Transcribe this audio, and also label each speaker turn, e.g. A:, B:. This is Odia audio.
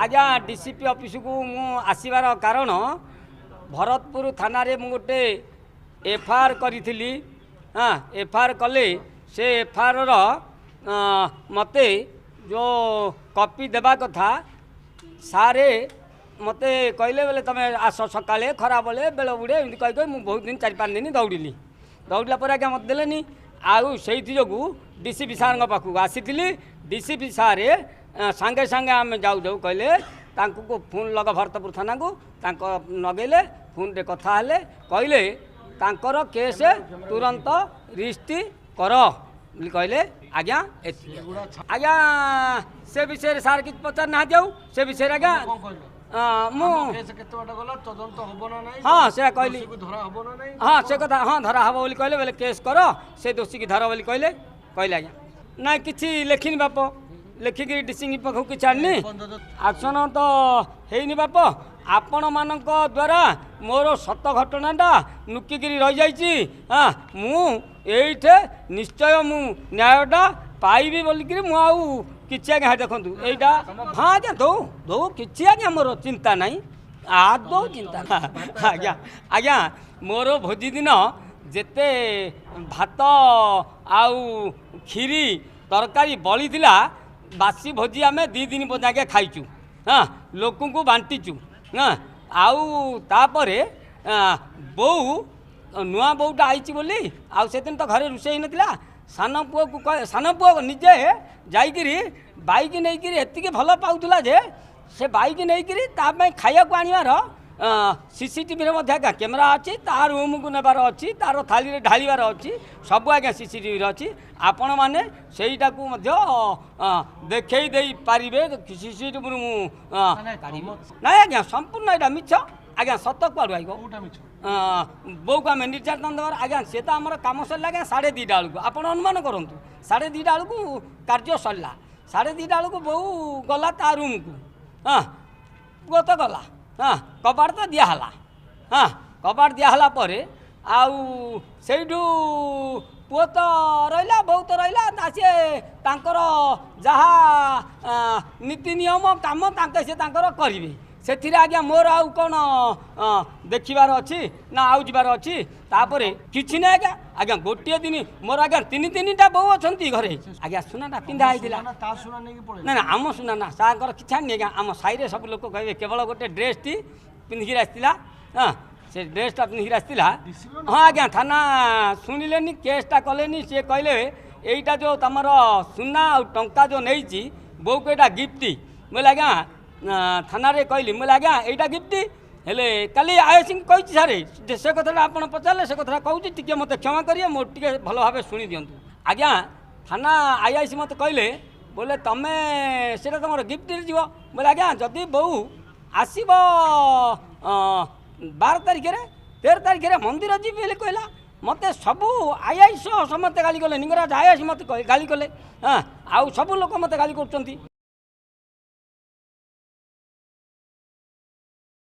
A: ଆଜ୍ଞା, ଡିସିପି ଅଫିସକୁ ମୁଁ ଆସିବାର କାରଣ, ଭରତପୁର ଥାନାରେ ମୁଁ ଗୋଟେ ଏଫଆଇଆର୍ କରିଥିଲି। ହଁ, ଏଫଆଇଆର୍ କଲେ ସେ ଏଫଆଇଆର୍ର ମୋତେ ଯେଉଁ କପି ଦେବା କଥା, ସାରେ ମୋତେ କହିଲେ ବୋଲେ ତୁମେ ଆସ ସକାଳେ, ଖରାବେଳେ, ବେଳ ବୁଡ଼େ, ଏମିତି କହି କହି ମୁଁ ବହୁତ ଦିନ, 4-5 ଦିନ ଦୌଡ଼ିଲି। ଦୌଡ଼ିଲା ପରେ ଆଜ୍ଞା ମୋତେ ଦେଲେନି। ଆଉ ସେଇଥି ଯୋଗୁଁ ଡିସିପି ସାର୍ଙ୍କ ପାଖକୁ ଆସିଥିଲି। ଡିସିପି ସାରେ ସାଙ୍ଗେ ସାଙ୍ଗେ ଆମେ ଯାଉ ଯାଉ କହିଲେ ତାଙ୍କୁ ଫୋନ୍ ଲଗା ଭରତପୁର ଥାନାକୁ। ତାଙ୍କ ଲଗେଇଲେ, ଫୋନ୍ରେ କଥା ହେଲେ, କହିଲେ ତାଙ୍କର କେସ୍ ତୁରନ୍ତ ରିଜିଷ୍ଟ୍ରି କର ବୋଲି କହିଲେ ଆଜ୍ଞା। ଏତିକି ଆଜ୍ଞା। ସେ ବିଷୟରେ ସାର୍ କିଛି ପଚାରି ନାହାନ୍ତି। ଆଉ ସେ ବିଷୟରେ ଆଜ୍ଞା ମୁଁ ହଁ ସେୟା କହିଲି। ହଁ, ସେ କଥା ହଁ, ଧରା ହେବ ବୋଲି କହିଲେ। ବୋଲେ କେସ୍ କର, ସେ ଦୋଷୀକି ଧର ବୋଲି କହିଲେ। କହିଲେ ଆଜ୍ଞା। ନାଇଁ, କିଛି ଲେଖିନି ବାପ। ଲେଖିକି ଡିସିଙ୍କ ପାଖକୁ କିଛି ଆଣିନି। ଆକ୍ସନ୍ ତ ହେଇନି ବାପ। ଆପଣମାନଙ୍କ ଦ୍ୱାରା ମୋର ସତ ଘଟଣାଟା ନୁକିକିରି ରହିଯାଇଛି। ହଁ, ମୁଁ ଏଇଠେ ନିଶ୍ଚୟ ମୁଁ ନ୍ୟାୟଟା ପାଇବି ବୋଲିକିରି ମୁଁ ଆଉ କିଛି ଆଜ୍ଞା ଦେଖନ୍ତୁ ଏଇଟା। ହଁ ଆଜ୍ଞା, ଦଉ ଦଉ, କିଛି ଆଜ୍ଞା ମୋର ଚିନ୍ତା ନାହିଁ, ଆଦୌ ଚିନ୍ତା ଆଜ୍ଞା। ଆଜ୍ଞା, ମୋର ଭୋଜି ଦିନ ଯେତେ ଭାତ ଆଉ କ୍ଷୀରି ତରକାରୀ ବଳିଥିଲା, ବାସି ଭୋଜି ଆମେ 2 ଦିନ ପର୍ଯ୍ୟନ୍ତ ଆଜ୍ଞା ଖାଇଛୁ। ହଁ, ଲୋକଙ୍କୁ ବାଣ୍ଟିଛୁ। ହଁ, ଆଉ ତାପରେ ବୋଉ, ନୂଆ ବୋଉଟା ଆଇଛି ବୋଲି ଆଉ ସେଦିନ ତ ଘରେ ରୋଷେଇ ହେଇନଥିଲା। ସାନ ପୁଅକୁ, ସାନ ପୁଅ ନିଜେ ଯାଇକିରି ବାଇକ୍ ନେଇକିରି, ଏତିକି ଭଲ ପାଉଥିଲା ଯେ ସେ ବାଇକ୍ ନେଇକିରି ତା ପାଇଁ ଖାଇବାକୁ ଆଣିବାର ସିସିଟିଭିରେ ମଧ୍ୟ ଆଜ୍ଞା କ୍ୟାମେରା ଅଛି। ତା ରୁମ୍କୁ ନେବାର ଅଛି, ତାର ଥାଳିରେ ଢାଳିବାର ଅଛି, ସବୁ ଆଜ୍ଞା ସିସିଟିଭିରେ ଅଛି। ଆପଣମାନେ ସେଇଟାକୁ ମଧ୍ୟ ଦେଖେଇ ଦେଇପାରିବେ ସିସିଟିଭିରୁ। ମୁଁ ନାଇଁ ଆଜ୍ଞା, ସମ୍ପୂର୍ଣ୍ଣ ଏଇଟା ମିଛ ଆଜ୍ଞା। ସତ କୁଆଡ଼ୁ ଆଇବ? ବୋଉକୁ ଆମେ ନିର୍ଯାତନା ଦେବାର ଆଜ୍ଞା, ସେ ତ ଆମର କାମ ସରିଲା ଆଜ୍ଞା 2:30 ବେଳକୁ। ଆପଣ ଅନୁମାନ କରନ୍ତୁ, 2:30 ବେଳକୁ କାର୍ଯ୍ୟ ସରିଲା। 2:30 ବେଳକୁ ବୋଉ ଗଲା ତା ରୁମ୍କୁ। ହଁ, ପୁଅ ତ ଗଲା। ହଁ, କବାଟ ତ ଦିଆହେଲା। ହଁ, କବାଟ ଦିଆହେଲା ପରେ ଆଉ ସେଇଠୁ ପୁଅ ତ ରହିଲା, ବୋଉ ତ ରହିଲା। ସିଏ ତାଙ୍କର ଯାହା ନୀତି ନିୟମ କାମ ତାଙ୍କ ସେ ତାଙ୍କର କରିବେ, ସେଥିରେ ଆଜ୍ଞା ମୋର ଆଉ କ'ଣ ଦେଖିବାର ଅଛି ନା ଆଉ ଯିବାର ଅଛି? ତାପରେ କିଛି ନାହିଁ ଆଜ୍ଞା। ଆଜ୍ଞା, ଗୋଟିଏ ଦିନ ମୋର ଆଜ୍ଞା ତିନି ତିନିଟା ବୋଉ ଅଛନ୍ତି ଘରେ ଆଜ୍ଞା। ସୁନାଟା ପିନ୍ଧା ହେଇଥିଲା ନା? ନା, ଆମ ସୁନା ନା ସାର୍ଙ୍କର କିଛି ଆଣିନି ଆଜ୍ଞା। ଆମ ସାହିରେ ସବୁ ଲୋକ କହିବେ, କେବଳ ଗୋଟେ ଡ୍ରେସ୍ଟି ପିନ୍ଧିକିରି ଆସିଥିଲା। ହଁ, ସେ ଡ୍ରେସ୍ଟା ପିନ୍ଧିକିରି ଆସିଥିଲା। ହଁ ଆଜ୍ଞା, ଥାନା ଶୁଣିଲେନି, କେସ୍ଟା କଲେନି। ସିଏ କହିଲେ ଏଇଟା ଯେଉଁ ତୁମର ସୁନା ଆଉ ଟଙ୍କା ଯେଉଁ ନେଇଛି ବୋଉକୁ, ଏଇଟା ଗିଫ୍ଟ। ବୋଇଲେ ଆଜ୍ଞା ଥାନାରେ କହିଲି, ମୁଁ କହିଲି ଆଜ୍ଞା ଏଇଟା ଗିଫ୍ଟ ହେଲେ କାଲି ଆଇଆଇସିଙ୍କୁ କହିଛି ସାର୍। ସେ କଥାଟା ଆପଣ ପଚାରିଲେ, ସେ କଥାଟା କହୁଛି, ଟିକେ ମୋତେ କ୍ଷମା କରିବେ, ମୋ ଟିକେ ଭଲ ଭାବେ ଶୁଣି ଦିଅନ୍ତୁ ଆଜ୍ଞା। ଥାନା ଆଇଆଇସି ମୋତେ କହିଲେ, ବୋଲେ ତମେ ସେଇଟା ତୁମର ଗିଫ୍ଟରେ ଯିବ। ବୋଲେ ଆଜ୍ଞା, ଯଦି ବୋଉ ଆସିବ 12 ତାରିଖରେ, 13 ତାରିଖରେ ମନ୍ଦିର ଯିବି ବୋଲି କହିଲା। ମୋତେ ସବୁ ଆଇଆଇସି ସହ ସମସ୍ତେ ଗାଳି କଲେ। ନିଙ୍ଗରାଜ ଆଇଆଇସି ମୋତେ ଗାଳି କଲେ। ହଁ, ଆଉ ସବୁ ଲୋକ ମୋତେ ଗାଳି କରୁଛନ୍ତି।